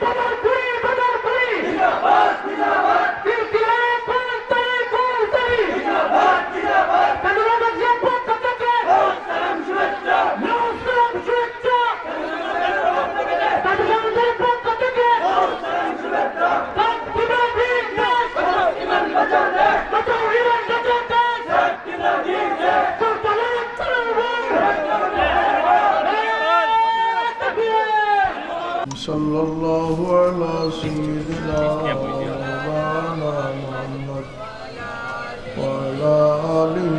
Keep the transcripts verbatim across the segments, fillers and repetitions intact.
বাজার করি, বাজার করি। জিন্দাবাদ, জিন্দাবাদ। ইনকিলাব বলতেই, বলতেই। জিন্দাবাদ, জিন্দাবাদ। কাজী মোহাম্মদ জিয়ার পক্ষ থেকে সালাম শুভেচ্ছা। নমস্কার শুভেচ্ছা। কাজী মোহাম্মদ জিয়ার পক্ষ থেকে সালাম শুভেচ্ছা। صلى الله على سيدنا ومولانا محمد وعلى آله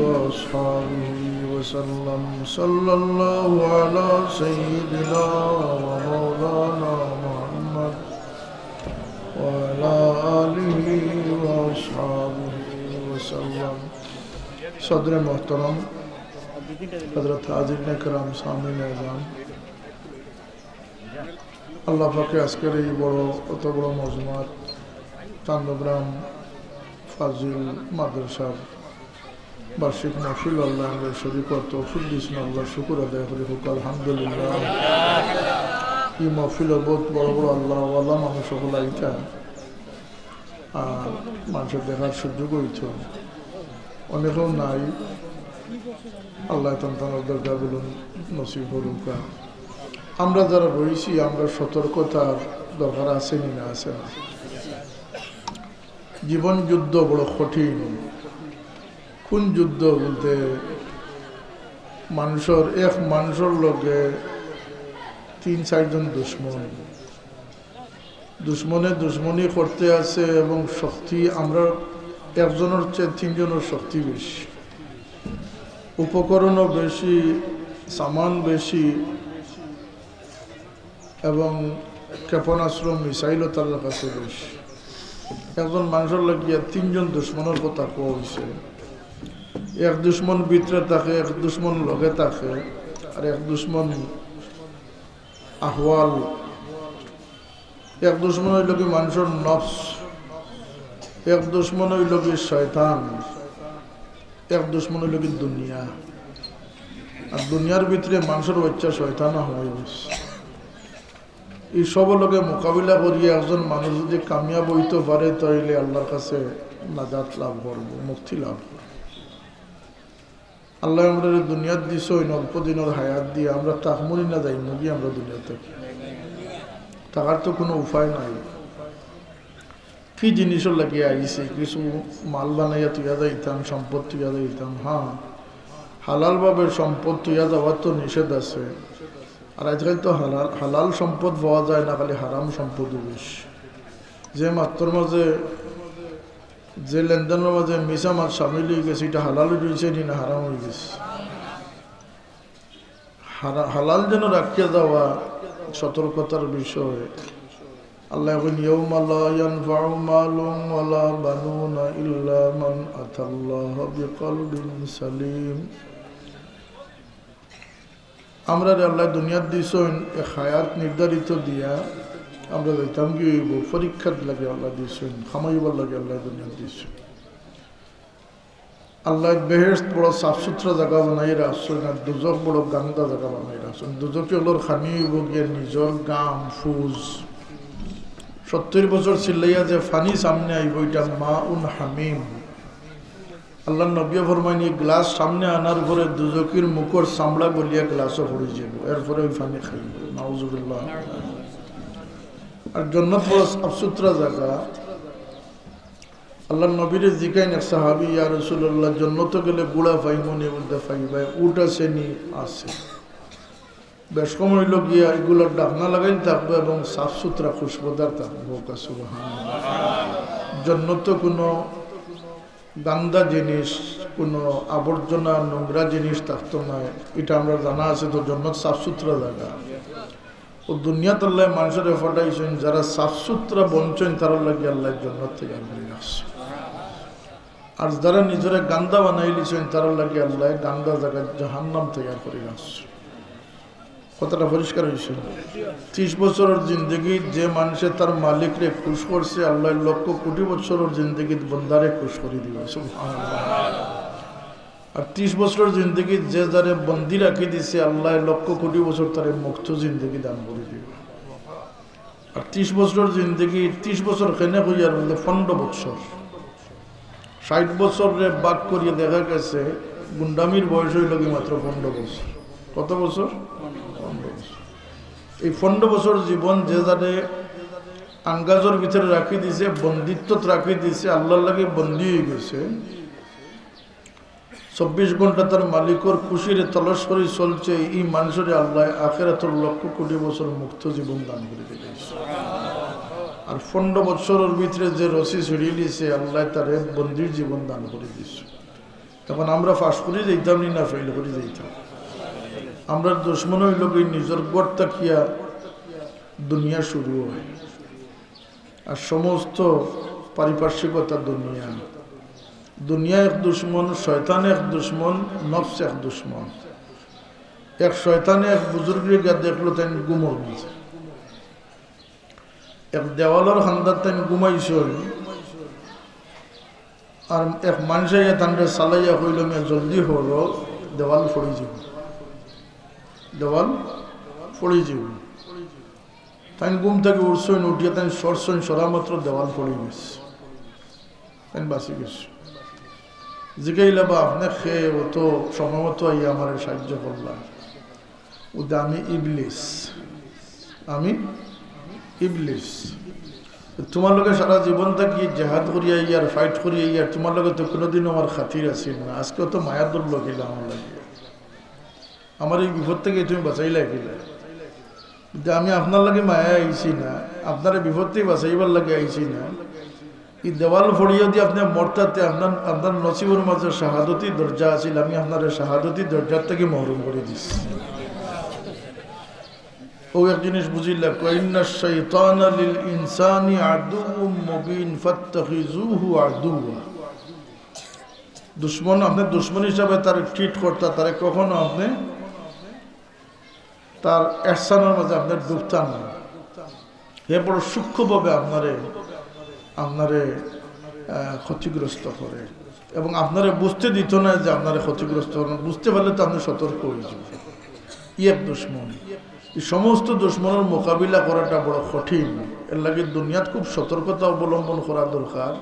وأصحابه وسلم. صلى الله على سيدنا ومولانا محمد وعلى آله وأصحابه وسلم. صدر محترم، حضرات حاضرین کرام، سامعین اعظم، আল্লাহ পাকে আজকের এই বড়, অত বড় মজমাত, চান্দগ্রাম ফাজিল মাদ্রাসার বার্ষিক মাহফিল আল্লাহ আমরা শরীক অওয়ার তৌফিক দিছইন, আল্লাহর শুকুর আদায় করি, কউক্কা আলহামদুলিল্লাহ। এই মাহফিলো বহুত বড় বড় আল্লাহওয়ালা মানুষ অকল আইতা, আর মানুষর দেখার সুযোগ অইতো, অনেকেও নাই। আল্লাহ তান তান দরকার বলুন নসিব করুক্কা। আমরা যারা রইছি, আমরা সতর্কতার দরকার আছে নি না, আছে না? জীবন যুদ্ধ বড় কঠিন। কোন যুদ্ধ বলতে, মানুষর, এক মানুষর লগে তিন চাইরজন দুশমন, দুশমনে দুশমনি করতে আছে এবং শক্তি আমরা একজনর চেয়ে তিনজনর শক্তি বেশি, উপকরণও বেশি, সামান বেশি এবং ক্ষেপণাস্ত্র, মিসাইলও তার কাছে বেশি। একজন মানুষর লাগিয়া তিনজন দুশমনর কথা কওয়া অইছে। এক দুশমন ভিতরে থাকে, এক দুশমন লগে থাকে, আর এক দুশমন আহওয়াল। এক দুশমন অইলো কি মানুষর নফস, এক দুশমন অইলো কি শয়তান, এক দুশমন অইলো কি দুনিয়া। আর দুনিয়ার ভিতরে মানুষর বাচ্চা শয়তান হয়ে গেছে। এই সব লগে মোকাবিলা করিয়া একজন মানুষ যদি কামিয়াব অইতো পারে, তাইলে আল্লাহর কাছে নাজাত লাভ করবো, মুক্তি লাভ করবো। আল্লাহ আমরারে দুনিয়াত দিছইন অল্প দিনর হায়াত দিয়া, আমরা থাকমুনি না যাইমুগি আমরা দুনিয়া থাকি? থাকার তো কোনো উপায় নাই। কি জিনিসর লাগি আইছি, কিছু মাল বানাইয়া থইয়া যাইতাম, সম্পদ থইয়া যাইতাম। হ্যাঁ, হালালভাবে সম্পদ থইয়া যাওয়ার তো নিষেধ আছে। আর আজকাল তো হালাল, হালাল সম্পদ পাওয়া যায় না, খালি হারাম সম্পদও বেশি। যে মাত্র মাঝে, যে লেনদেনর মাঝে মিছা মাত সামিল অই গেছে, ইটা হালাল অই গেছে নি না হারাম অই গেছে? হারা-, হালাল যেন রাখিয়া যাওয়া সতর্কতার বিষয়। আল্লাহ কইন, "ইয়াউমা লা ইয়ানফাউ মালুন ওয়ালা বানুনা ইল্লা মান আতাল্লাহা বিকলবিন সালিম।" আমরারে আল্লাহ দুনিয়াত দিছইন, এক হায়াত নির্ধারিত দিয়া আমরা যাইতাম কি অইবো, পরীক্ষার লাগি আল্লাহ দিছইন, কামাইবার লাগি আল্লাহ দুনিয়াত দিছইন। আল্লাহ বেহেশত বড় সাফ সুতরা জাগা বানাই রাখছইন, আর দুজখ বড় গান্দা জাগা বানাই রাখছইন। দুজখি অকলর খানি অইবো গিয়া নিজর গাম, ফুজ। সত্তইর বছর চিল্লাইয়া যে পানি সামনে আইবো, ইটা মাউন হামিম। আল্লাহর নবীয়ে ফরমাইন, এই গ্লাস সামনে আনার পরে দুজখির মুখর চামড়া গলিয়া গ্লাসো পড়ি যাইবো, এরপরে ওই পানি খাইবো। নাউজুবিল্লাহ। আর জন্নত বড় সাফ সুতরা জাগা। আল্লাহর নবীরে জিকাইন এক সাহাবী, "ইয়া রাসূলুল্লাহ, জন্নতো গেলে ঘুড়া পাইমু নি?" বলতে, "পাইবায়, উট আছে নি?" "আছে।" বেশ কম অইলো গিয়া ইগুলার ঢাকনা লাগাইল থাকবো এবং সাফ সুতরা খুশবুদার থাকবো। কউক্কা সুবহানাল্লাহ। জন্নতো কোনো গান্দা জিনিস, কোনো আবর্জনা, নোংরা জিনিস থাকতো নায়, ইটা আমরার জানা আছে। তো জন্নত সাফ সুতরা জাগা। ও দুনিয়াত আল্লায় মানষরে পাঠাইছইন, যারা সাফ সুতরা বনছইন, তারার লাগি আল্লায় জন্নত তৈয়ার করি রাখছইন। আর যারা নিজরে গান্দা বানাইলিছইন, তারার লাগি আল্লায় গান্দা জাগা জাহান্নাম তৈয়ার করি রাখছইন। কথাটা পরিষ্কার অইছে? ত্রিশ বছরর জিন্দেগিত যে মানষে তার মালিকরে খুশ করছে, আল্লায় লক্ষ কোটি বছরর জিন্দেগিত বন্দারে খুশ করি দিবা। সুবহানাল্লাহ। আর ত্রিশ বছরর জিন্দেগিত যে যারে বন্দি রাখি দিছে, আল্লায় লক্ষ কোটি বছর তারে মুক্ত জিন্দেগি দান করি দিবা। আর ত্রিশ বছর জিন্দেগি, ত্রিশ বছর কেনে কইয়ার বলতে পনেরো বছর। ষাট বছররে ভাগ করিয়া দেখা গেছে গুন্ডামির বয়স অইলো গি মাত্র পনেরো বছর। কত বছর? পনেরো বছর। এই পনেরো বছর জীবন যে যারে আঙ্গাজর ভিতরে রাখি দিছে, বন্দিত্বত রাখি দিছে, আল্লাহর লাগি বন্দী অইগেছে। চব্বিশ ঘন্টা তার মালিকর খুশিরে তলস করি চলছে, ই মানুষরে আল্লায় আখেরাতর লক্ষ কোটি বছর মুক্ত জীবন দান করি দিলাইছে। আর পনেরো বছরর ভিতরে যে রশি ছিঁড়ি দিছে, আল্লায় তারে বন্দির জীবন দান করি দিছে। এখন আমরা পাস করি যাইতাম নি না ফেইল করি যাইতাম? আমরার দুশমন অইলো গি নিজর ঘর থাকিয়া দুনিয়া শুরু অয়। আর সমস্ত পারিপার্শ্বিকতা দুনিয়া। দুনিয়া এক দুশমন, শয়তান এক দুশমন, নফস এক দুশমন। এক শয়তানে এক বুজুর্গরে গিয়া দেখলো তাইন ঘুমর মাঝে। এক দেওয়ালর কান্দাত তাইন ঘুমাইছইন। আর এক মানষে আইয়া তানরে চালাইয়া কইলো, "মিয়া জলদি করো, দেওয়াল পড়ি যাইবো, দেওয়াল পড়ি যাইবো।" তাইন ঘুম থাকি উঠছইন, উঠিয়া তাইন সরছইন, সরা মাত্র দেওয়াল পড়ি গেছে। তাইন বাঁচি গেছইন। জিগাইলা, "বা আপনে কে? অত সময় মতো আইয়া আমারে সাহায্য করলা।" "ও দে আমি ইবলিস, আমি ইবলিস। তুমার লগে সারা জীবন থাকি জেহাদ করিয়া আইয়ার, ফাইট করিয়া আইয়ার, তুমার লগে তো কুনুদিনও আমার খাতির আছিল না। আজকে অত মায়া ধরলো কিলা আমার লাগি?" আমার এই বিপদ থাকি তুমি বাঁচাইলা কিলা? কিন্তু আমি আপনার লাগি মায়া আইছি না, আপনারে বিপদ থাকি বাঁচাইবার লাগি আইছি না। এই দেওয়াল ফড়িয়া দি আপনে মরতাতে আপনার, আপনার নসিবর মাঝে শাহাদতি দরজা আছিল, আমি আপনারে শাহাদতি দরজার থাকি মহরুম করি দিছি। ও এক জিনিস বুঝিলা, "ইন্না শাইতানা লিল ইনসানি আদুউম মুবিন ফাত্তাখিজুহু আদুওয়া।" দুশমন, আপনে দুশমন হিসাবে তারে ট্রিট করতা, তারে কখনো আপনে তার এহসানর মাঝে আপনে ডুবতা না। হে বড় সূক্ষ্মভাবে আপনারে, আপনারে, আহ, ক্ষতিগ্রস্ত করে এবং আপনারে বুঝতে দিত না যে আপনারে ক্ষতিগ্রস্ত করেন। বুঝতে পারলে তো আপনে সতর্ক অইযিবা। ই এক দুশমন। এই সমস্ত দুশমনর মোকাবিলা করাটা বড় কঠিন। এর লাগি দুনিয়াত খুব সতর্কতা অবলম্বন করা দরকার।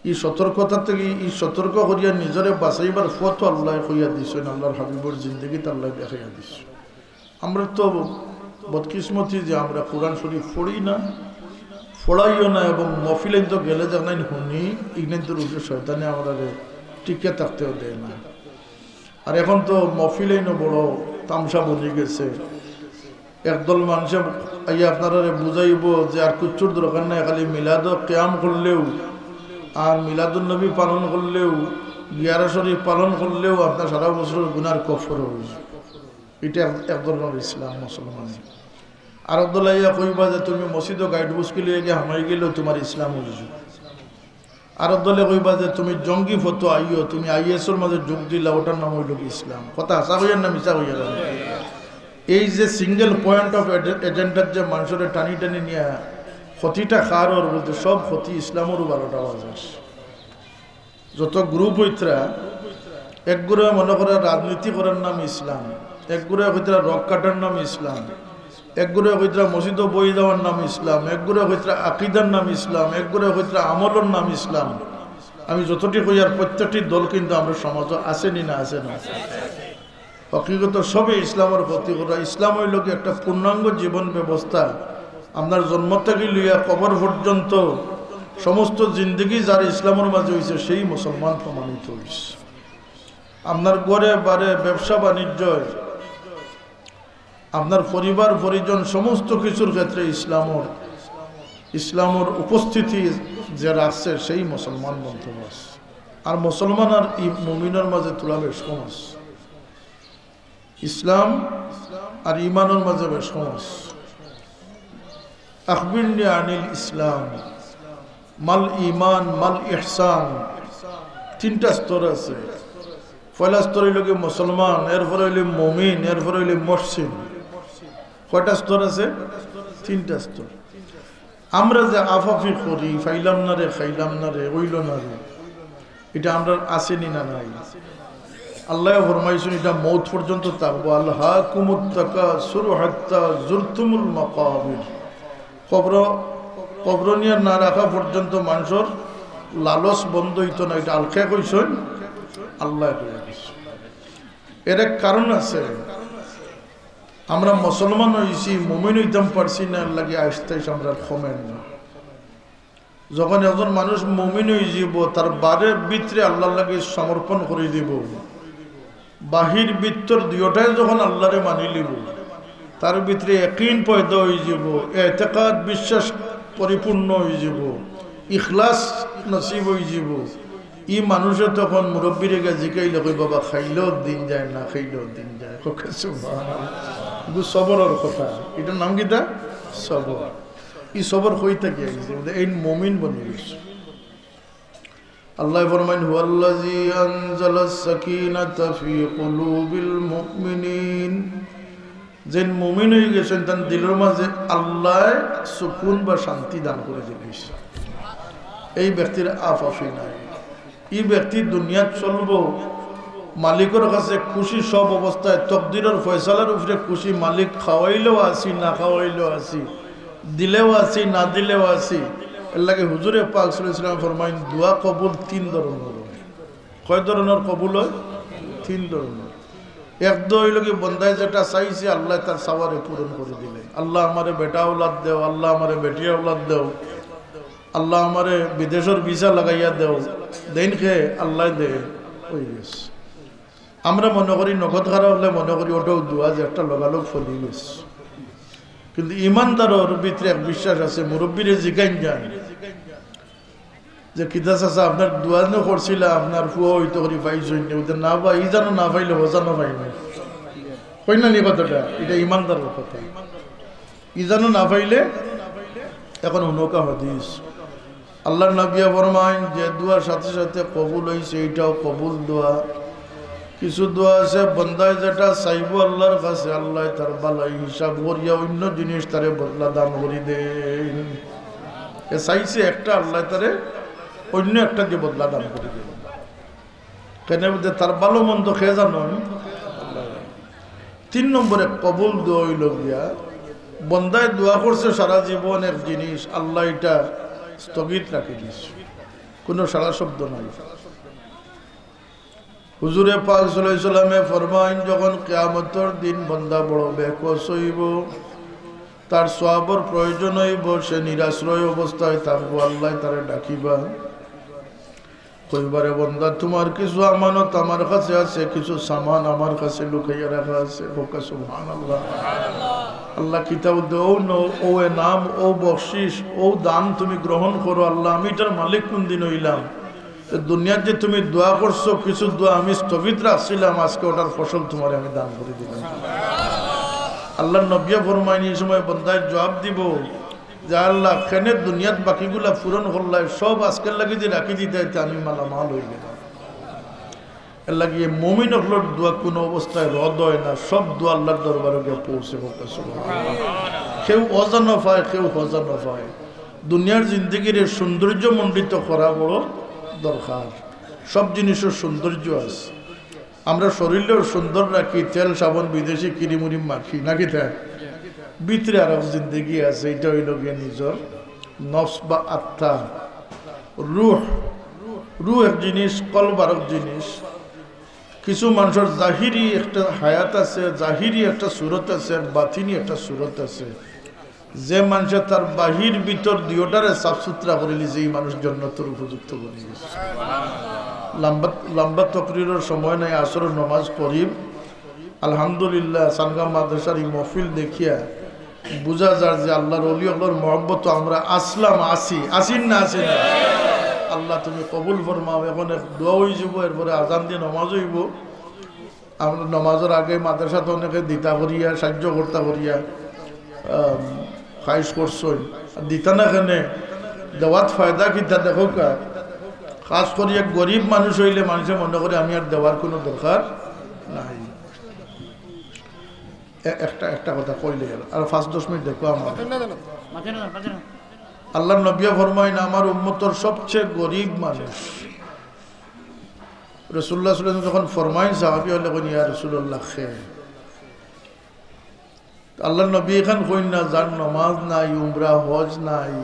ই সতর্কতা থাকি, ই সতর্ক করিয়া নিজরে বাঁচাইবার পথ আল্লায় কইয়া দিছইন, আল্লাহর হাবিবর জিন্দেগিত আল্লায় দেখাইয়া দিছইন। আমরা তো বদকিসমতি যে আমরা কোরআন শরীফ পড়ি না, পড়াইও না, এবং মহফিলাইন তো গেলে যেখানে হুনি, ইগনাইন তো রুশে শয়তানে আমরারে টিকে থাকতেও দেয় না। আর এখন তো মহফিলাইনও বড় তামশা বনি গেছে। একদল মানষে আইয়া আপনারারে বুঝাইবো যে আর কিচ্ছুর দরকার নাই, খালি মিলাদ ও কিয়াম করলেউ আর মিলাদুন নবী পালন করলেউ, জিয়ারত শরীফ পালন করলেউ আপনার সারা বছরর গুনার কফর অইযিবো। ইটা এক, এক ধরনর ইসলাম মুসলমানি। আর এক দলে আইয়া কইবা যে তুমি মসজিদো গাইড বুসকি লইয়া গিয়া হামাই গেলেউ তুমার ইসলাম অইযিবো। আর এক দলে কইবা যে তুমি জঙ্গি ফতো আইও, তুমি আইএসওর মাঝে যোগ দিলা, ওটার নাম অইলো কি ইসলাম? কথা হাছা কইয়ার না মিছা কইয়ার? এই যে সিঙ্গেল পয়েন্ট অফ এজেন্ডার যে মানষরে টানি টানি নিয়া ক্ষতিটা কার অর বলতে সব ক্ষতি ইসলামরউ বারোটা বাজার। যত গ্রুপ অইতরা, একগুরে মনে করে রাজনীতি করার নাম ইসলাম, একগুরে কইতরা রক কাটার নাম ইসলাম, একগুরে কইতরা মসজিদো বই যাওয়ার নাম ইসলাম, একগুরে কইতরা আকিদার নাম ইসলাম, একগুরে কইতরা আমলর নাম ইসলাম। আমি যতটি কইয়ার প্রত্যেকটি দল কিন্তু আমরার সমাজো আছে নি না আছে না? হকিকত সবই ইসলামর ক্ষতি করা। ইসলাম অইলো কি একটা পূর্ণাঙ্গ জীবন ব্যবস্থা। আপনার জন্ম থাকি লইয়া কবর পর্যন্ত সমস্ত জিন্দেগি যার ইসলামর মাঝে অইছে, সেই মুসলমান প্রমাণিত অইছে। আপনার ঘরে বারে ব্যবসা বাণিজ্যয়, আপনার পরিবার পরিজন সমস্ত কিছুর ক্ষেত্রে ইসলামর, ইসলামর উপস্থিতি যে রাখছে, সেই মুসলমান বন্ধু আছে। আর মুসলমান আর ই-, মুমিনর মাঝে তুলা বেশ কম আছে। ইসলাম আর ইমানর মাঝে বেশ কম আছে। আখবিরনি আনিল ইসলাম, মাল ইমান, মাল ইহসান। তিনটা স্তর আছে। পয়লা স্তর অইলো গি মুসলমান, এরপরে অইলো মুমিন, এরপরে অইলো মুহসিন। কয়টা স্তর আছে? তিনটা স্তর। আমরা যে আফাফি করি, পাইলাম না রে, খাইলাম না রে, অইলো না রে, ইটা আমরার আছে নি না নাই? আল্লায় ফরমাইছইন, ইটা মউত পর্যন্ত থাকবো। আলহাকুমুত তাকাসুরু হাত্তা জুরতুমুল মাকাবির। কবর, কবর নিয়া না রাখা পর্যন্ত মানুষর লালচ বন্ধ অইতো না, ইটা আল্লায় কইছইন, আল্লায় কইয়া দিছইন। এর এক কারণ আছে, আমরা মুসলমান অইছি, মুমিন অইতাম পারছি না, এর লাগি আস্তে আস্তে আমরা কমের না। যখন একজন মানুষ মুমিন অইযিবো, তার বারে ভিতরে আল্লাহর লাগি সমর্পণ করি দিবো, বাহির ভিতর দুইওটায় যখন আল্লাহরে মানি লিবো, তার ভিতরে ইয়াকিন পয়দা অইযিবো, এতেকাদ বিশ্বাস পরিপূর্ণ অইযিবো, ইখলাস নসিব অইযিবো। ই মানুষে তখন মুরব্বিরে গিয়া জিকাইলে কই, "বাবা, খাইলেও দিন যায়, না খাইলেও দিন যায়।" কউক্কা সুবহানাল্লাহ। ইগু সবরর কথা। ইটার নাম কিতা? সবর। ই সবর কই থাকি আইছে? বুলে, এই মুমিন বনি গেছে। আল্লায় ফরমাইন, "হুয়াল্লাযী আনজালাস সাকিনাতা ফী কুলুবিল মুমিনিন।" যেইন মুমিন অইগেছইন, তান দিলর মাঝে আল্লায় সুকুন বা শান্তি দান করি দিলাইছে। এই ব্যক্তির আফাফি নাই। ই ব্যক্তি দুনিয়াত চলবো, মালিকর কাছে খুশি সব অবস্থায়, তকদিরর ফয়সালার উপরে খুশি, মালিক খাওয়াইলেও আছি, না খাওয়াইলেও আছি, দিলেও আছি, না দিলেও আছি। এর লাগি হুজুরে পাক সাল্লাল্লাহু আলাইহি ওয়াসাল্লাম ফরমাইন, দোয়া কবুল তিন ধরনর অয়। কয় ধরনর কবুল অয়? তিন ধরনর। এক দোয়া অইলো কি, বন্দায় যেটা চাইছে, আল্লায় তার চাওয়ারে পূরণ করি দিলে, "আল্লাহ, আমারে বেটা আওলাদ দেও, আল্লাহ, আমারে বেটি আওলাদ দেও, আল্লাহ, আমারে বিদেশর ভিসা লাগাইয়া দেও।" দেইন কে? আল্লায় দেইন। অইগেছে। আমরা মনো করি, নগদ খারা অইলে মনো করি ওটাও দোয়া, যে একটা লগালগ ফলি গেছে। কিন্তু ইমানদারর ভিতরে এক বিশ্বাস আছে, মুরব্বিরে জিকাইন যান যে, "কিতা চাচা, আপনার দোয়া যে করছিলা, আপনার ফুয়া অইতো করি পাইছইন নি?" বুলে, "না বা, ই জানো না পাইলে হজানো পাইনি।" কই না নি কথাটা? ইটা ইমানদারর কথা। ই জানো না পাইলে এখন হুনউক্কা হাদিস। আল্লাহর নবিয়ে ফরমাইন যে দোয়ার সাথে সাথে কবুল অইছে, ইটাও কবুল দোয়া। কিছু দোয়া আছে, বন্দায় যেটা চাইবো আল্লাহর কাছে, আল্লায় তার বালাই হিসাব করিয়া অইন্য জিনিস তারে বদলা দান করি দেইন। এ চাইছে একটা, আল্লায় তারে অইন্য একটা দিয়া বদলা দান করি দেইন। কেনে বুলে তার ভালো মন্দ কে জানইন? তিন নম্বরে কবুল দোয়া অইলো গিয়া, বন্দায় দোয়া করছে সারা জীবন এক জিনিস, আল্লায় ইটা স্থগিত রাখি দিছে, কুনু সাড়া শব্দ নাই। হুজুরে পাক সাল্লাল্লাহু আলাইহি ওয়াসাল্লামে ফরমাইন, যখন কিয়ামতর দিন বন্দা বড় বেকস অইবো, তার সওয়াবর প্রয়োজন অইবো, সে নিরাশ্রয় অবস্থায় থাকবো, আল্লায় তারে ডাকিবা, কইবা, "রে বন্দা, তুমার কিছু আমানত আমার কাছে আছে, কিছু সামান আমার কাছে লুকাইয়া রাখা আছে।" কউক্কা সুবহানাল্লাহ। আল্লায় কিতা বুলে, অউ ন-, অউ এনাম, অউ বকশিশ, অউ দান তুমি গ্রহণ করো। আল্লাহ, আমি ইটার মালিক কুনদিন অইলাম? তো দুনিয়াত যে তুমি দোয়া করছো, কিছু দোয়া আমি স্থগিত রাখছিলাম, আজকে ওটার ফসল তুমারে আমি দান করি দিলাম। আল্লাহর নবিয়ে ফরমাইন, ই সময় বন্দায় জবাব দিবো যে, "আল্লাহ, কেনে দুনিয়াত বাকিগুলা পূরণ করলায়, সব আজকের লাগি যে রাখি দিতায়, তে আমি মালামাল অইগেলাম।" এর লাগি মুমিন অকলর দোয়া কুনু অবস্থায় রদ অয় না, সব দোয়া আল্লাহর দরবারো গিয়া পৌঁছে। কউক্কা সুবহানাল্লাহ। কেউ অজানো পায়, কেউ হজানো পায়। দুনিয়ার জিন্দেগিরে সৌন্দর্যমণ্ডিত করা বড় দরকার। সব জিনিসর সৌন্দর্য আছে। আমরা শরীরও সুন্দর রাখি, তেল সাবন বিদেশি ক্রিম উরিম মাখি, নাকি তাই? ভিতরে আরক জিন্দেগি আছে, ইটা অইলো গিয়া নিজর নফস বা আত্মা, রুহ। রুহ এক জিনিস, কলব আরক জিনিস। কিছু মানষর জাহিরি একটা হায়াত আছে, জাহিরি একটা সুরত আছে, আর বাতিনি একটা সুরত আছে। যে মানষে তার বাহির ভিতর দুইওটারে সাফ সুতরা করিলিছে, ই মানুষ জন্নতর উপযুক্ত বনি গেছে। লম্বা, লম্বা তকরিরর সময় নাই, আসরর নমাজ করিব। আলহামদুলিল্লাহ, সানগাম মাদ্রাসার ই মহফিল দেখিয়া বুঝা যার যে আল্লাহর ওলি অকলর মহব্বতো আমরা আছলাম, আছি, আছি না, আছি না? আল্লাহ, তুমি কবুল ফরমাও। এখন এক দোয়া অইযিবো, এরপরে আজান দিয়া নমাজ অইবো। আমরা নমাজর আগে মাদ্রাসাত অনেকে দিতা করিয়া, সাহায্য করতা করিয়া, আম, খাইশ করছইন। আর দিতা না কেনে, দেওয়াত ফায়দা কিতা দেখউক্কা। খাছ করি এক গরিব মানুষ অইলে মানষে মনো করে আমি আর দেওয়ার কুনু দরকার নাই। এ-, একটা, একটা কথা কইলে গেল। আর পাঁচ দশ মিনিট দেখো আমার। আল্লাহর নবিয়ে ফরমাইন, আমার উম্মতর সবচেয়ে গরিব মানুষ। রাসূলুল্লাহ সাল্লাল্লাহু আলাইহি ওয়াসাল্লাম যখন ফরমাইন, সাহাবী অকলে কইন, "ইয়া রাসূলুল্লাহ, খে?" আল্লাহর নবী এখান কইন না, যার নমাজ নাই, উমরা হজ নাই,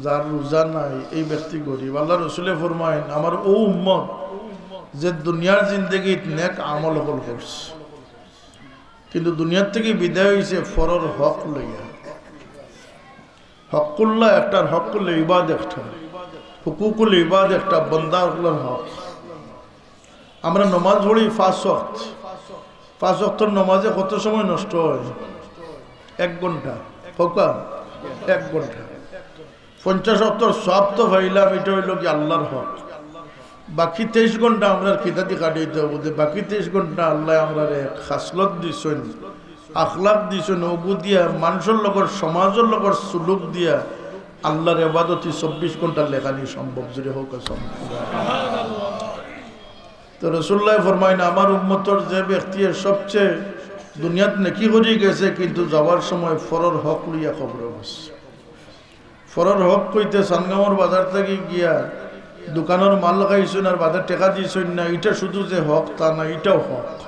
যার রোজা নাই, এই ব্যক্তি গরিব। আল্লাহর রসুলে ফরমাইন, আমার ও উম্মত যে দুনিয়ার জিন্দেগিত নেক আমল অকল করছে, কিন্তু দুনিয়ার থাকি বিদায় অইছে ফরর হক লইয়া। হক্কুল্লাহ একটার, হক্কুল ইবাদ একটা, হুকুকুল ইবাদ একটা, বন্দা অকলর হক। আমরা নমাজ পড়ি পাঁচ ওয়াক্ত, পাঁচ ওয়াক্তর নমাজে কত সময় নষ্ট অয়? এক ঘন্টা। কউক্কা? এক ঘন্টা। পঞ্চাশ ওয়াক্তর সওয়াব তো পাইলাম, ইটা অইলো গি আল্লাহর হক। বাকি তেইশ ঘন্টা আমরা কিতা দি কাটাইতে অইবো? যে বাকি তেইশ ঘন্টা আল্লায় আমরারে খাসলত দিছইন, আখলাক দিছইন, অগু দিয়া, মানষর লগর, সমাজর লগর সুলুক দিয়া আল্লাহর ইবাদতি চব্বিশ ঘন্টা লেখানি সম্ভব। জোরে কউক্কা সম্ভব। তো রাসুলুল্লায় ফরমাইন, আমার উম্মতর যে ব্যক্তি সবচেয়ে দুনিয়াত নেকি করি গেছে, কিন্তু যাওয়ার সময় ফরর হক লইয়া কবরো গেছে। ফরর হক কইতে সানগাঁওর বাজার থাকি গিয়া দোকানর মাল খাইছইন আর বাদে টেকা দিছইন না, ইটা শুধু যে হক তা না, ইটাও হক।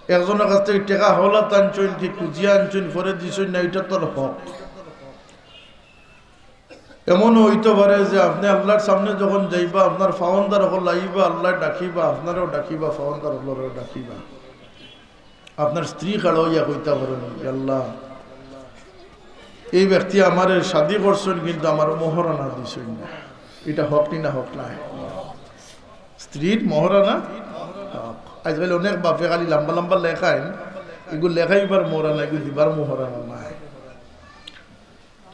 একজনর কাছ থাকি টেকা হাওলাত আনছইন কি খুজিয়া আনছইন, পরে দিছইন না, ইটা তার হক। এমনও অইতো পারে যে আপনে আল্লাহর সামনে যখন যাইবা, আপনার পাওনদার অকল আইবা, আল্লায় ডাকিবা, আপনারেও ডাকিবা, পাওনদার অকলরেও ডাকিবা। আপনার স্ত্রী খাড়া অইয়া কইতা পারইন, "ইয়া আল্লাহ, এই ব্যক্তি আমারে শাদি করছইন, কিন্তু আমার মোহরানা দিছইন না।" ইটা হক নি না হক নায়? স্ত্রীর মোহরানা হক। আইজকাইল অনেক বাপে খালি লাম্বা লাম্বা লেখাইন, ইগু লেখাইবার মোহরানা, ইগু দিবার মোহরানা নায়।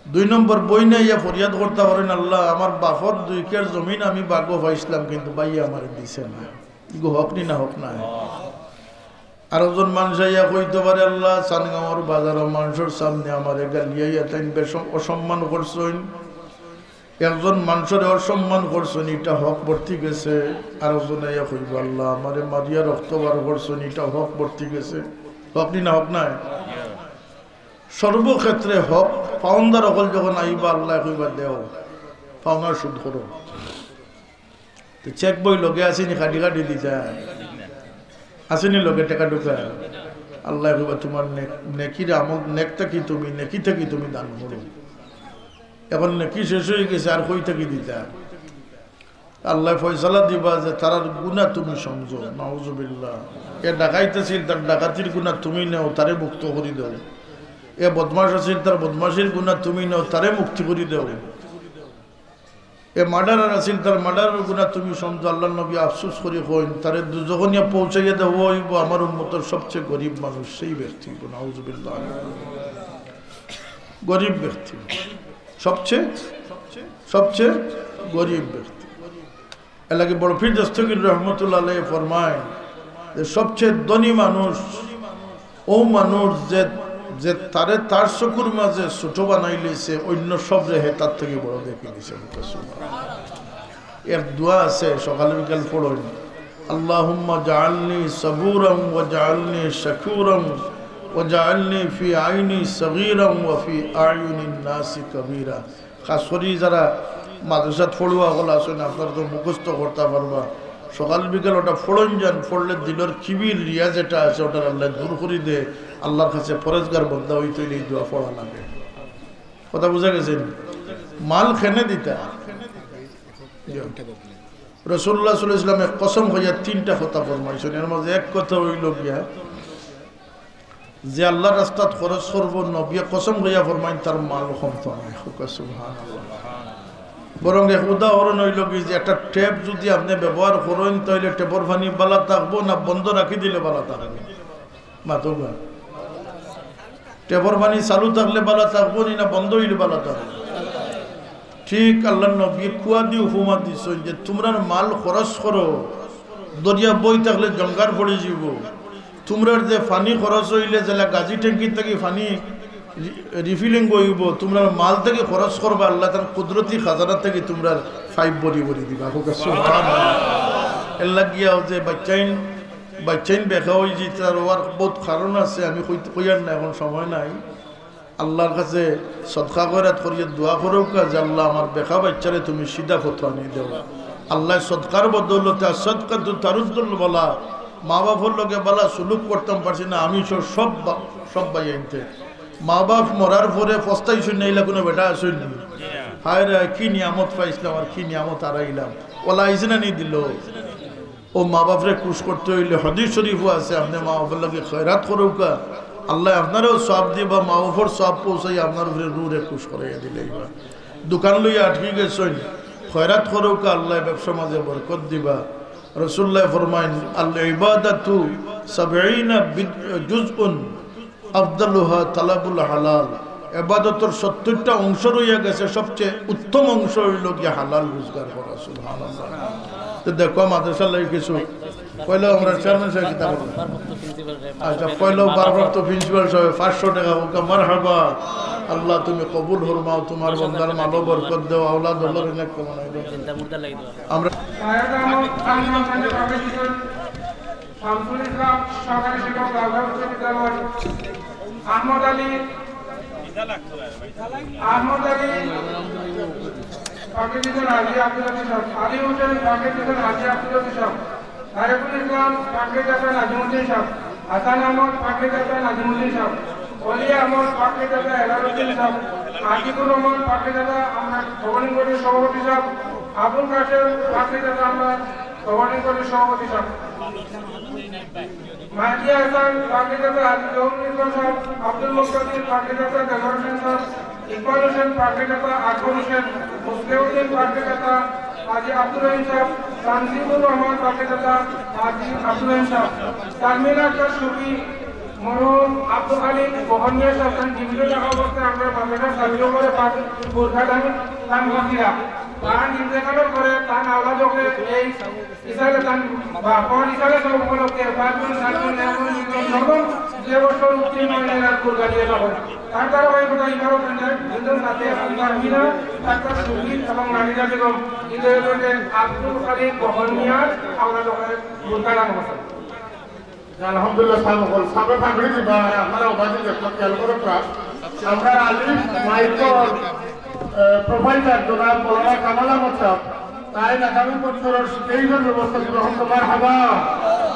দুই নম্বর, বইনে আইয়া ফরিয়াদ করতা পারইন, "আল্লাহ, আমার বাপর দুই কের জমিন আমি ভাগো পাইছলাম, কিন্তু ভাইয়ে আমারে দিছে না।" ইগু হক নি না হক নায়? আরকজন মানুষ আইয়া কইতো পারে, "আল্লাহ, সানগাঁওর বাজারো মানষর সামনে আমারে গালিয়া ইয়া তাইন বেশ অসম্মান করছইন।" একজন মানষরে অসম্মান করছইন, ইটা হক বর্তি গেছে। আরকজন আইয়া কইবো, "আল্লাহ, আমারে মারিয়া রক্ত বার করছইন, ইটা হক বর্তি গেছে।" হক নি না হক নায়? সর্বক্ষেত্রে হক। পাওনদার অকল যখন আইবা, আল্লায় কইবা, "দেও, পাওনা শোধ করো।" তো চেক বই লগে আছে নি, কাটি কাটি দিতা? আছে নি লগে টেকা টুকা? আল্লায় কইবা, "তুমার নেক-, নেকির আমল, নেক থাকি তুমি, নেকি থাকি তুমি দান করো। এখন নেকি শেষ অই গেছে, আর কই থাকি দিতা?" আল্লায় ফয়সালা দিবা যে তারার গুনা তুমি সমঝো। নাউজুবিল্লাহ। এ ডাকাইত আছিল, তার ডাকাতির গুনা তুমি নেও, তারে মুক্ত করি দেও। এ বদমাশ আছিল, তার বদমাশির গুনা তুমি নেও, তারে মুক্তি করি দেও। এ মার্ডারার আছিল, তার মার্ডারর গুনা তুমি সমঝো। আল্লাহর নবী আফসোস করি কইন, "তারে দুজখো নিয়া পৌঁছাইয়া দেওয়া অইবো আমার উম্মতর সবচেয়ে গরিব মানুষ, সেই ব্যক্তি।" নাউজুবিল্লাহ। গরিব ব্যক্তি, সবচেয়ে, সবচেয়ে গরিব ব্যক্তি। এর লাগি বড় পীর দস্তগীর রহমতুল্লাহ আলাইহি ফরমায় যে সবচেয়ে ধনী মানুষ অউ মানুষ যে, যে তারে তার চকুর মাঝে ছোট বানাইলিছে, অইন্য সবরে হে তার থাকি বড় দেখিলিছে। এক দোয়া আছে, সকালে বিকাল পড়ইন, "আল্লাহুম্মা জাআলনি সাবুরাম ওয়া জাআলনি শাকুরাম ওয়া জাআলনি ফি আইনি সগীরাম ওয়া ফি আয়ুনিন নাসি কবীরা।" খাস করি যারা মাদ্রাসাত পড়ুয়া অকল আছইন, আপনারা তো মুখস্থ করতা পারবা। সকাল বিকাল ওটা পড়ইন যান, পড়লে দিলর কিবির রিয়া যেটা আছে, ওটারে আল্লায় দূর করি দে। আল্লাহর কাছে পরেজগার বন্দা অইতে অইলে এই দোয়া পড়া লাগে। কথা বুঝা গেছে নি? মাল কেনে দিতা? রাসূলুল্লাহ সাল্লাল্লাহু আলাইহি ওয়াসাল্লামে কসম খাইয়া তিনটা কথা ফরমাইছইন, এর মাঝে এক কথা অইলো গিয়া, যে আল্লাহর রাস্তাত খরচ করবো, নবীয়ে কসম খাইয়া ফরমাইন, তার মাল কমতো নায়। কউক্কা সুবহানাল্লাহ। বরং এক উদাহরণ অইলো কি, যে একটা ট্যাপ যুদি আপনে ব্যবহার করইন, তাইলে ট্যাপর পানি ভালা থাকবো না বন্ধ রাখি দিলে ভালা থাকবো? মাতউক্কা। ট্যাপর পানি চালু থাকলে ভালা থাকবো নি, না বন্ধ অইলে ভালা থাকবো? ঠিক আল্লাহর নবীয়ে কুয়া দি উপমা দিছইন যে তুমরার মাল খরচ করো, দরিয়া বই থাকলে জঙ্গার পড়ি যিবো। তুমরার যে পানি খরচ অইলে যেলা গাজি ট্যাঙ্কি থাকি পানি রি-, রিফিলিং অইবো, তুমরার মাল থাকি খরচ করবা, আল্লায় তান কুদরতি খাজানা থাকি তুমরার পাইপ ভরি ভরি দিবা। কউক্কা সুবহানাল্লাহ। এর লাগিয়াও যে বাইচ্চাইন, বাইচ্চাইন বেকা অইযিতার, অউর বউত কারণ আছে, আমি কইতে, কইয়ার না, এখন সময় নাই। আল্লাহর কাছে সদকা খয়রাত করিয়া দোয়া করউক্কা যে, "আল্লাহ, আমার বেকা বাইচ্চারে তুমি সিধা পথো আনি দেও।" আল্লায় সদকার বদৌলতে, "আস-সদকাতু তারুদ্দুল বালা", মা বাপর লগে বালা সুলুক করতাম পারছি না, আমি সহ সব বা-, সব ভাইয়াইন্তে। মা বাপ মরার পরে পস্তাইছইন না, ইলা কুনু বেটা আছইন নি? হায় রে, কি নিয়ামত পাইছলাম আর কি নিয়ামত হারাইলাম। অলা আইছে না নি দিলো? অউ মা বাপরে খুশ করতে অইলে হাদিস শরিফো আছে, আপনে মা বাপর লগে খয়রাত করউক্কা, আল্লায় আপনারেও সওয়াব দিবা, মা বাপর সওয়াব পৌঁছাইয়া আপনার উপরে রুহরে খুশ করাইয়া দিলাইবা। দোকান লইয়া আটকি গেছইন, খয়রাত করউক্কা, আল্লায় ব্যবসার মাঝে বরকত দিবা। রাসুলুল্লায় ফরমাইন, "আল ইবাদাতু সাবঈনা বিদ-, জুজউন আফদালুহা তালাবুল হালাল।" ইবাদতর সত্তইরটা অংশ রইয়া গেছে, সবচেয়ে উত্তম অংশ অইলো গিয়া হালাল রোজগার করা। সুবহানাল্লাহ। তো দেখো, মাদ্রাসার লাগি কিছু পয়লা আমরা চেয়ারম্যান সাহেব কিতা বলবো? আচ্ছা, পয়লা ভারপ্রাপ্ত প্রিন্সিপাল সাহেব পাঁচশো টেকা কউক্কা, মারহাবা। আল্লাহ তুমি কবুল ফরমাও, তুমার বন্দার মালো বরকত দেও, আওলাদ হলো রিজিক কমানো। আমরা শামসুল ইসলাম, সহকারী শিক্ষক, লালবাগ উচ্চ বিদ্যালয়। আহমদ আলী, আহমদ আলী, পাগড়িদাতা হাজী আব্দুল লতিফ সাহেব। আলী হোসেন, পাগড়িদাতা হাজী আব্দুল লতিফ সাহেব। তারেকুল ইসলাম, পাগড়িদাতা নাজিমুদ্দিন সাহেব। হাসান আহমদ, পাগড়িদাতা নাজিমুদ্দিন সাহেব। অলি আহমদ, পাগড়িদাতা হেলালুদ্দিন সাহেব। আকিবুর রহমান, পাগড়িদাতা আমরা গভর্নিং বডির সভাপতি সাহেব। আবুল কাশেম, পাগড়িদাতা আমরা গভর্নিং বডির সভাপতি সাহেব। মাহদি হাসান, পাগড়িদাতা হাজী জহুরুল ইসলাম সাহেব। আব্দুল মুক্তাদির, পাগড়িদাতা দেলোয়ার হোসেন সাহেব। ইকবাল হোসেন, পাগড়িদাতা আকবর হোসেন। মুসলিউদ্দিন, পাগড়িদাতা হাজী আব্দুর রহিম সাহেব। তানজিমুর রহমান, পাগড়িদাতা হাজী আব্দুর রহিম সাহেব। তারমিন আক্তার সুফি, মরহুম আব্দুল খালিক বহনিয়া সাহেব, তান জীবিত থাকা অবস্থায় আমরা মাদ্রাসার ছাত্র করে পাক-, বোরখা দান, দান করছিলাম। তান ইন্তেকালের পরে তান আওলাদ অকলে এই ইসালে তান বাপর ইসালে সব উপলক্ষে পাঁচজন, সাতজন, একজন, দুইজন, নজন, যে বছর উত্তীর্ণ অইন এরা বোরখা দিয়া যাবো। তার ধারাবাহিকতা ইমারত পঞ্চায়েত, দুজন সাথে এখন তাহমিনা, ডাক্তার সুজিত এবং নাজিরা বেগম, ইন্দ্রজনকে আব্দুল খালিক বহনিয়ার আওলাদ অকলে বোরখা দান করছেন। আলহামদুলিল্লাহ, সাহেব অকল, সাবে পাগড়ি দিবা, আর আপনারা ওবাদি দেখো, খেয়াল করো প্রা-, আমরা আলিফ মাইকর, এ, প্রোভাইডার জনাব মৌলানা কামাল আহমদ সাহেব, তাইন আগামী বছরর স্টেজর ব্যবস্থা দিবা, হকল মারহাবা।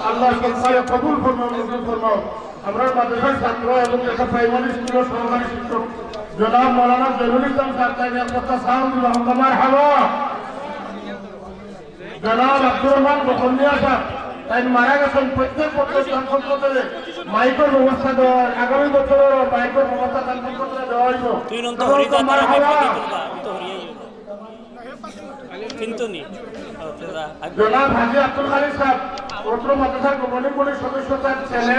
আল্লাহ সবরে কবুল ফরমাও, মঞ্জুর ফরমাও। আমরার মাদ্রাসার ছাত্র এবং একটা প্রাইমারি স্কুলর সহকারী শিক্ষক জনাব মৌলানা জহিরুল ইসলাম সাহেব, তাইন এক বস্তা চাউল দিবা, হকল মারহাবা। জনাব আব্দুর রহমান বখনিয়া সাহেব, তাইন মারা গেছেন, প্রত্যেক বছর তান সম্পদে মাইকর ব্যবস্থা দেওয়া, আগামী বছরও মাইকর ব্যবস্থা তান সম্পদে দেওয়া অইবো। তুই নন তো হরি দাতা, মারহাবা। কিন্তু নি। জনাব হাজী আব্দুল খালিক সাহেব, অত্র মাদ্রাসার গভর্নিং বডির সদস্য, তার ছেলে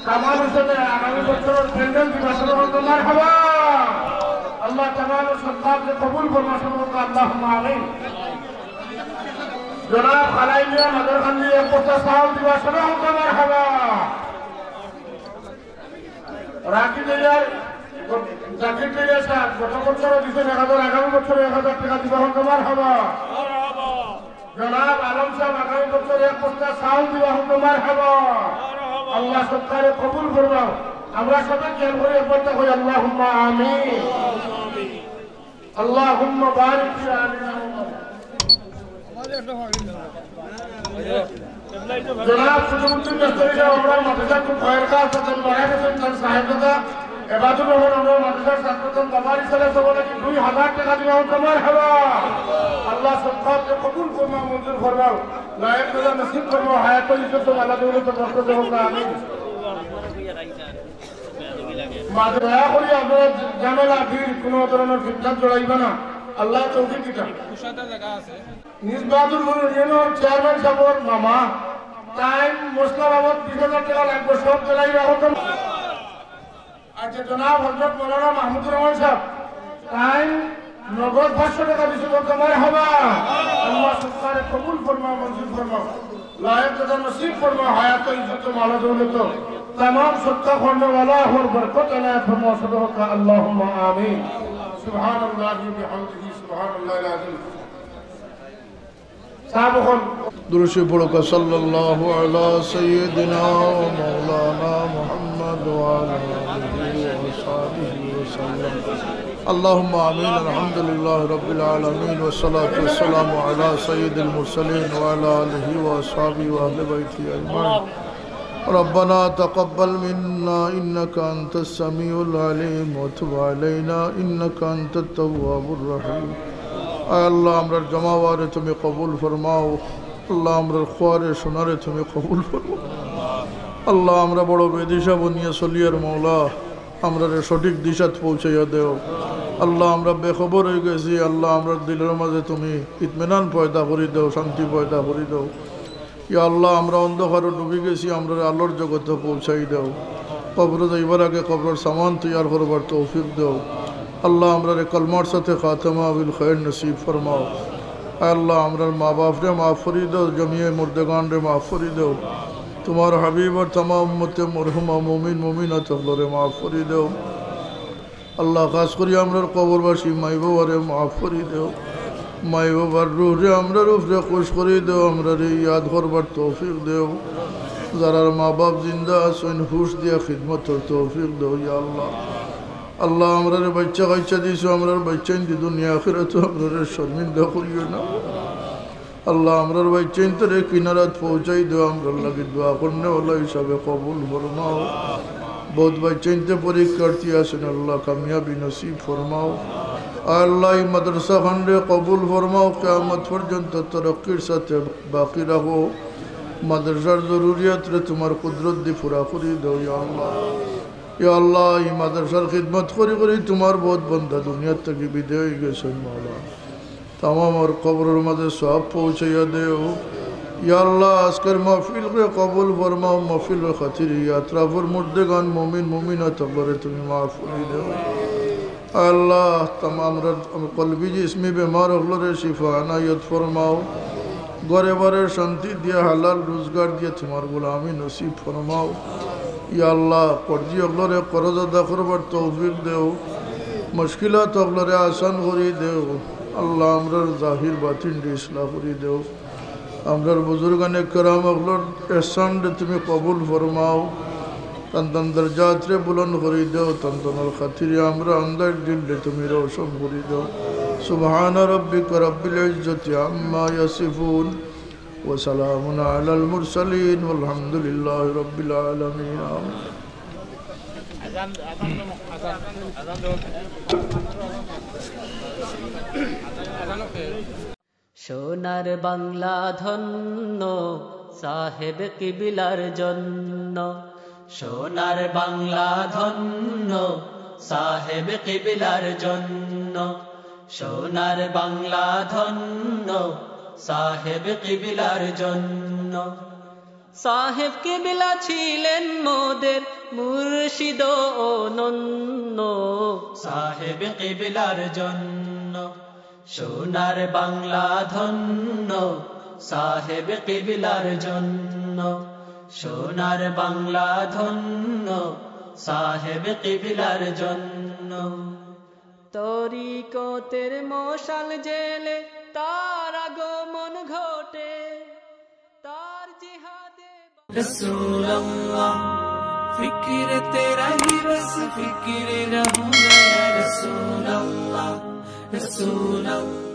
কামাল হোসেনে আগামী বছরর প্যান্ডেল দিবা, সবে হকল মারহাবা। আল্লাহ তাআলা সদকাকে কবুল ফরমা, সবে হকল আল্লাহুম্মা আমিন। জনাব খালাই মিয়া মাদারকান্দি এক বস্তা চাউল দিবা, সবে হকল মারহাবা। রাকিব মিয়ার, জাকির মিয়া সাহেব, গত বছরও দিছেন এক হাজার, আগামী বছরও এক হাজার টেকা দিবা, হকল মারহাবা। জনাব আলম সাহেব, আগামী বছর এক বস্তা চাউল দিবা, হকল মারহাবা। আল্লাহ সদকারে কবুল ফরমাও। আমরা সবে খেয়াল করি একবার তা কই, আল্লাহুম্মা আমিন। আল্লাহুম্মা বারিক ফি আলি মুহাম্মদ। জনাব কুতুবউদ্দিন দস্তগীর সাহেব, আমরার মাদ্রাসার খুব খায়ের খাস আছইন, মারা গেছেন, তান সাহেব দাদা এবাদুর রহমান, আমরার মাদ্রাসার ছাত্র, তান বাবার ইসালে সব নাকি দুই হাজার টেকা দিবা, হকল মারহাবা। আল্লাহ সদকাকে কবুল ফরমাও, মঞ্জুর ফরমাও, লায়েক দাদা নসিব ফরমাও, হায়াত ইজ্জত মালা দৌলত বরকত দেও, আমিন। মাঝে দয়া করি আপনারা ঝামেলা, ভিড়, কোনো ধরনের ফিতনাত জড়াইবা না। আল্লাহ তৌফিক দিতা। নিজ বাহাদুরপুর ইউনিয়নর চেয়ারম্যান সাহেবর মামা, তাইন মশলা বাবদ বিশ হাজার টেকা লাগবো, সব জেলায় রাখো তো। আচ্ছা, জনাব হযরত মৌলানা মাহমুদুর রহমান সাহেব, তাইন নগদ পাঁচশো টেকা দিছে, বলতে মারহাবা। আল্লাহ সদকারে কবুল ফরমাও, মঞ্জুর ফরমাও। লায়েক দাদা নসিব ফরমাও, হায়াত ইজ্জত মালা দৌলত, তামাম সদকা করনেওয়ালা হর বরকত এনায়েত ফরমাও, সবে হকল আল্লাহুম্মা আমিন। সুবহানাল্লাহি বিহামদিহি, সুবহানাল্লাহিল আযীম। সাহেব অকল। দুরূদ শরীফ পড়ুক্কা, সাল্লাল্লাহু আলা সাইয়্যিদিনা ওয়া মাওলানা মুহাম্মদ ওয়া আলা আলিহি ওয়া সাহবিহি ওয়া সাল্লাম। اللهم آمين. الحمد لله رب العالمين، والصلاة والسلام على سيد المرسلين وعلى آله وأصحابه وأهل بيته أجمعين. ربنا تقبل منا إنك أنت السميع العليم وتب علينا إنك أنت التواب الرحيم. আয় আল্লাহ, আমরার জমা অওয়ারে তুমি কবুল ফরমাও। আল্লাহ, আমরার খোয়ারে শোনারে তুমি কবুল ফরমাও। আল্লাহ, আমরা বড় বেদিশা বনিয়া চলিয়ার মওলা, আমরারে সঠিক দিশাত পৌঁছাইয়া দেও। আল্লাহ, আমরা বেখবর অইগেছি। আল্লাহ, আমরার দিলর মাঝে তুমি ইতমিনান পয়দা করি দেও, শান্তি পয়দা করি দেও। ইয়া আল্লাহ, আমরা অন্ধকারো ডুবি গেছি, আমরারে আলোর জগতো পৌঁছাই দেও। কবরো যাইবার আগে কবরর সামান তৈয়ার করবার তৌফিক দেও। আল্লাহ, আমরারে কলমার সাথে খাতেমা বিল খায়ের নসিব ফরমাও। আয় আল্লাহ, আমরার মা বাপরে মাফ করি দেও, জমিয়ে মুর্দেগানরে মাফ করি দেও। তুমার হাবিব আর তামাম উম্মতে মরহুমা মুমিন মুমিনাত অকলরে মাফ করি দেও। আল্লাহ, খাস করি আমরার কবরবাসী মাই বাবারে মাফ করি দেও। মাই বাবার রুহরে আমরার উপরে খুশ করি দেও, আমরারে ইয়াদ করবার তৌফিক দেও। যারার মা বাপ জিন্দা আছইন, হুশ দিয়া খিদমতর তৌফিক দেও, ইয়া আল্লাহ। আল্লাহ, আমরারে বাচ্চা কাচ্চা দিছো, আমরার বাচ্চাইন্তে দুনিয়া আখিরাতো আমরারে শর্মিন্দা করিও না। আল্লাহ, আমরার বাচ্চাইন্তরে কিনারাত পৌঁছাই দেও, আমরার লাগি দোয়া করনেওয়ালা হিসাবে কবুল ফরমাও। বউত বাচ্চাইন্তে পরীক্ষার্থী আছইন, আল্লাহ, কামিয়াবি নসিব ফরমাও। আয় আল্লাহ, ই মাদ্রাসা খানরে কবুল ফরমাও, কিয়ামত পর্যন্ত তরক্কির সাথে বাকি রাখো। মাদ্রাসার জরুরিয়াতরে তুমার কুদরত দি পুরা করি দেও, ইয়া আল্লাহ। ইয়া আল্লাহ, ই মাদ্রাসার খিদমত করি করি তুমার বউত বন্দা দুনিয়ার থাকি বিদায় অইগেছইন, মাওলা। তামামর কবরর মাঝে সওয়াব পৌঁছাইয়া দেও। ইয়া আল্লাহ, আজকের মাহফিলরে কবুল ফরমাও, মাহফিলর খাতিরে ই আতরাফর মুর্দেগান মুমিন মুমিনাত অকলরে তুমি মাফ করি দেও। আল্লাহ, তামাম র-, কলবি জিসমি বেমার অকলরে শিফা এনায়েত ফরমাও। ঘরে বারে শান্তি দিয়া, হালাল রুজগার দিয়া তুমার গোলামি নসিব ফরমাও। ইয়া আল্লাহ, কর্জি অকলরে করজ আদা করবার তৌফিক দেও, মুশকিলাত অকলরে আসান করি দেও। আল্লাহ, আমরার জাহির বাতিনরে ইসলাহ করি দেও। আমরার বুজুর্গানে কেরাম অকলর এহসানরে তুমি কবুল ফরমাও। তান তান দরজাতরে বুলন্দ করি দেও, তান তানর খাতিরে আমরার আন্ধাইর দিলরে তুমি রোশন করি দেও। سبحان ربك رب العزة عما يصفون وسلام على المرسلين والحمد لله رب العالمين. آمين. সোনার বাংলা ধন্য সাহেব কিবিলার জন্য। সোনার বাংলা ধন্য সাহেব কিবিলার জন্য। সোনার বাংলা ধন্য সাহেব কিবিলার জন্য। সাহেব কিবলা ছিলেন মোদের মুর্শিদ অনন্য। সাহেব কিবলার জন্য। সোনার বাংলা ধন্য সাহেব কিবলার জন্য। সোনার বাংলা ধন্য সাহেব কিবলার জন্য। তরিকতের মশাল জেলে তার আগমন ঘটে, তার জিহাদে। رسول اللہ، فکر تیرا ہی بس فکر رہوں میں، یا رسول اللہ، رسول اللہ۔